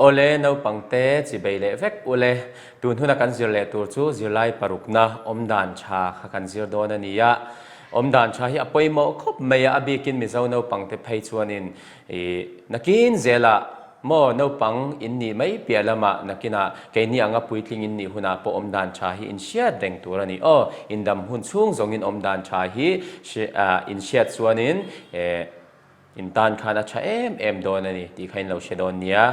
Awle naupangte chibei leh vek ule, tun huna kan zir leh tur chu zirlai parukna awmdan tha kha kan zir dawn a ni a. Awmdan tha hi a pawimawh khawp mai a, a bikin Mizo naupangte phei chuanin ih nakin zelah maw naupang in nih mai piah lamah nakinah keini anga puitling in nih hunah pawh awmdan tha hi in hriat reng tur a ni. Aw, indam hun chhung zawngin awmdan tha hi in hriat chuanin eh In tan khan a tha em em dawn a ni tih kha in lo hre dawn nia.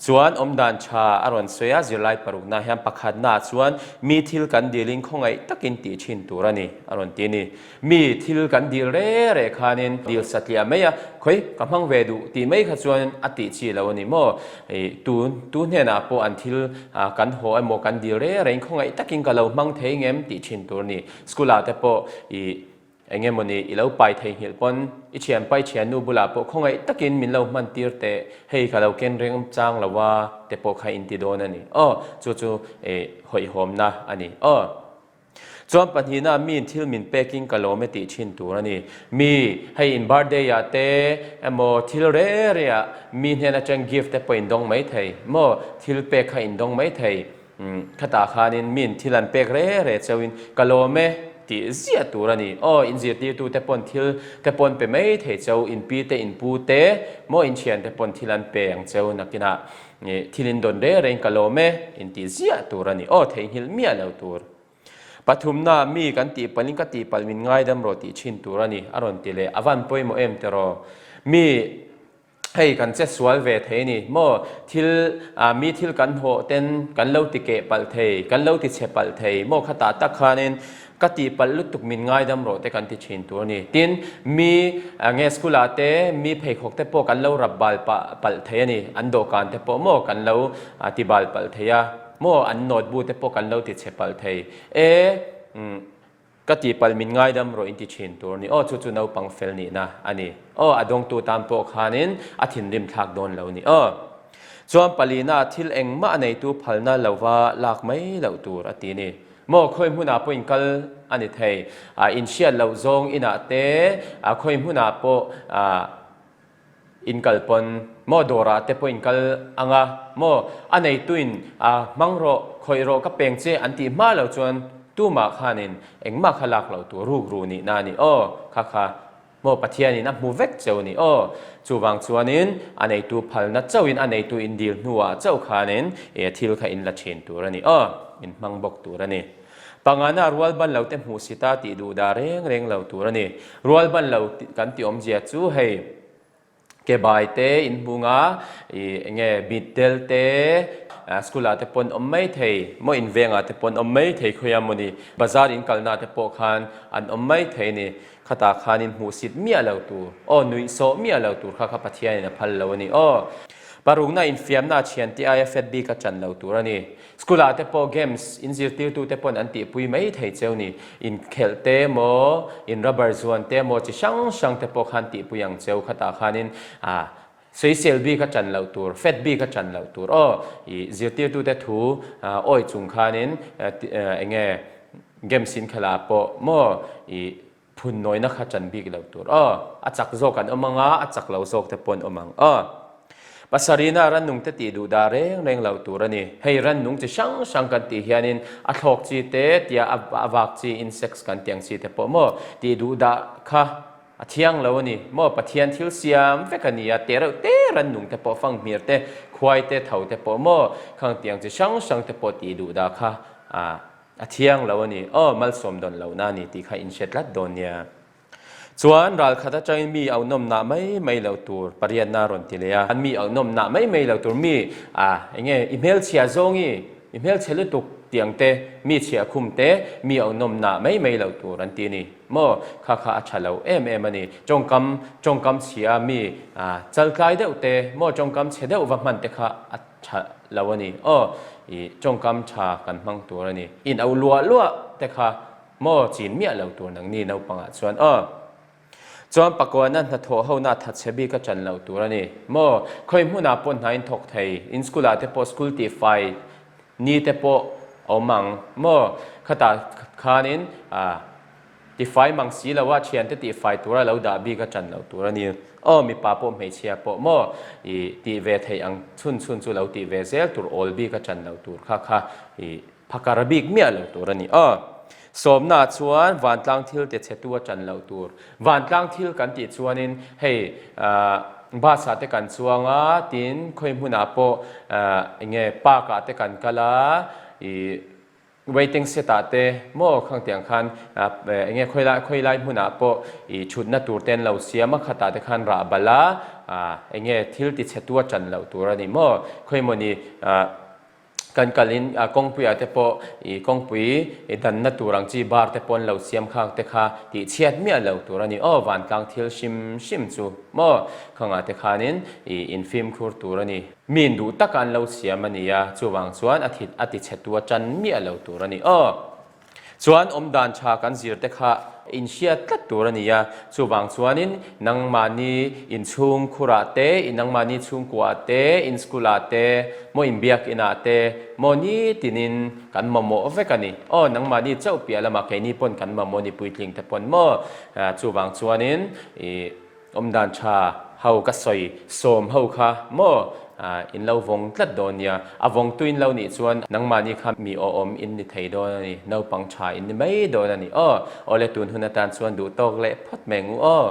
Chuan awmdan tha a rawn sawi a, zirlai parukna hian pakhatnaah chuan mi thil kan dilin khawngaih takin tih thin tur a ni a rawn ti a ni. Mi thil kan dil re re khanin dil satliah mai a, khawi ka hmang ve duh tih mai kha chuan a tih chi lo a ni maw? Ih tu tu hnenah pawh an thil kan haw emaw kan dil re rein khawngaih takin ka lo hmang thei ngem tih thin tur a ni. School ah te pawh ih Eng emaw ni i lo pai theihnghilh pawn i thianpa i thiannu bulah pawh khawngaih takin min lo hman tir teh, hei ka lo ken reng chang lo a te pawh kha in ti dawn a ni. Aw, chu chu i hawihhawmna a ni. Aw. Chuan pahnihna miin thil min pekin ka lawm e tih thin tur a ni. Mi, hei in birthday ah te emaw thil re re ah mi hnen atang gift te pawh in dawng mai thei maw, thil pek kha in dawng mai thei. Khatah khanin min thil an pek re re chauhin ka lawm e tih ziah tur a ni. Aw, in zirtirtute pawn thil te pawn pe mai thei cheu, in pi te, in pu te, maw in thian te pawn thil an pe ang cheu nakinah thil in dawn re rein ka lawm e in tih ziah tur a ni. Aw, theihnghilh miah lo tur. Pathumna, mi kan tihpalhin ka tihpalh min ngaidam rawh tih thin tur a ni, a rawn ti leh. A van pawimawh em tiraw? Mi. Hei kan che sual ve thei a ni maw? Thil ah mi thil kan hawh ten kan lo ti keh palh thei, kan lo ti chhe palh thei maw? Khatah tak khanin ka tih palh lutuk min ngaidam rawh te kan ti thin tur a ni. Tin, mi nge school ah te mi pheikhawk te pawh kan lo rap bal pah palh thei a ni, an dawhkan te pawh maw kan lo ti bal palh thei a maw? An note bu te pawh kan lo ti chhe palh thei e. Ka tihpalh min ngaidam rawh in ti thin tur ni. Aw chu chu naupang fel nihna a ni. Aw a dawngtu tan pawh khanin a thinrim thlak dawn lo ni. Aw chuan palina thil engmah a neitu phalna lova lak mai loh tur a ti ni. Maw khawi hmunah pawh in kal a ni thei. A in hriat loh zawng inah te a khawi hmunah pawh a In kal pawn maw dawrah te pawh in kal ang a maw a neituin a hmang rawh khawih rawh ka peng che an tih hma lo chuan tumah khanin engmah kha lak loh tur ruk ru nihna a ni aw kha kha maw Pathianin a hmu vek cheu a ni aw chuvang chuanin a neitu phalna chauhin a neitu in dil hnuah chauh khanin thil kha in la thin tur a ni aw in hmang bawk tur a ni. Pangana rual ban lo te hmuh sita tih duh dah reng reng lo tur a ni. Rual ban lo kan tih awmzia chu hei ke bai te in hmung a, ih enge mitdel te school ah te pawn awm mai thei maw in veng ah te pawn awm mai thei khawi a mawni bazar in kalna te pawh khan an awm mai thei a ni. Khatah khan in hmuh sit miah lo tur aw nuih sawh miah lo tur kha kha Pathian in a phal lo a ni aw. Parukna infiamna a thiante aia fet bik a chan lo tur a ni. School ah te pawh games in zirtirtu te pawn an tihpui mai thei cheu ni. Inkhelh te emaw, in rubber zuan te emaw chi hrang hrang te pawh khan tihpui ang cheu khatah khanin ah sawisel bik a ṭan loh tur, fet bik a ṭan loh tur aw. Ih zirtirtu te thu awi chung khanin eng nge games inkhelh ah pawh maw ih Phun nawina kha ṭan bik lo tur aw. A chak zawk an awm ang a, a chak lo zawk te pawh an awm ang aw. Pasarina rannung te tih duh dah reng reng lo tur a ni. Hei rannung chi hrang hrang kan tih hianin a thlawk chi te tia a vak chi insects kan tih ang chi te pawh maw tih duh dah kha a thiang lo a ni maw. Pathian thil siam vek a ni a, te reuh te rannung te pawh fanghmir te, khuai te, tho te pawh maw khang tiang chi hrang hrang te pawh tih duh dah kha a A thiang lo a ni. Aw, malsawm dawn lohna a ni tih kha inhre tlat dawn nia. Chuan ral khat atangin mi auhnawm nah mai mai lo tur pariatna a rawn ti leh a. Mi auhnawm nah mai mai lo tur mi a eng nge i hmelchhia zawngi, i hmelchhe lutuk tiang te, mi chhia khum te, mi auhnawm nah mai mai lo tur an ti a ni. Maw, kha kha a tha lo em em a ni. Tawngkam, tawngkam chhia mi a chaltlai deuh te, maw tawngkam chhe deuh va hman te kha a Tha lo a ni. Aw, i tawngkam tha kan hmang tur a ni. In au luah luah te kha maw chin miah lo tur nangni naupangah chuan aw. Chuan pakuana hnathawh hona thatchhe bik a chan lo tur a ni. Maw, khawi hmunah pawh hna in thawk thei, in school ah te pawh school tih fai ni te pawh a awm ang maw, khatah khanin ah. Tifai mang si lo a, thiante tihfai tura lo dah bik a tan lo tur a ni. Aw, mipa pawh hmeichhia pawh maw i tih ve theih ang chhun chhun chu lo tih ve zel tur awl bik a tan lo tur kha kha i phakar bik miah lo tur a ni. Aw, sawmna chuan vantlang thil te chhetu a tan lo tur. Vantlang thil kan tih chuanin hei bus ah te kan chuang a, tin khawi hmunah pawh enge park ah te kan kal a, i Waiting set ah te maw khang tiang khan enge khawi lai khawi lai hmunah pawh i thutna tur te an lo siam a, khatah te khan rah bal a, enge thil ti chhe tu a tan loh tur a ni maw? Khawi mawni kan kalin kawngpuiah te pawh i kawngpui i danna tur ang chi bar te pawh an lo siam khang te kha tih chhiat miah lo tur a ni aw, vantlang thil hrim hrim chu maw khangah te khanin i infimkhur tur a ni. Min duh taka an lo siam a ni a, chuvang chuan a thit a ti chhetu a tan miah lo tur a ni. Aw! Chuan awmdan tha kan zir te kha inhriat tlat tur a ni a, chuvang chuanin nangmahni inchhung khurah te, nangmahni chhungkuaah te, in school ah te, maw inbiak inah te, maw nitinin kan mamawh vek a ni. Aw, nangmahni chauh piah lamah keini pawn kan mamawh ni puitling te pawn maw? Chuvang chuanin ih. Awmdan tha ho ka sawi sawm ho kha maw in lo vawng tlat dawn nia, a vawngtu in lo nih chuan nangmahni kha mi awhawm in ni thei dawn a ni, naupang tha in ni mai dawn a ni aw. Awle tun hun atan chuan duh tawk leh phawt mai ngu aw.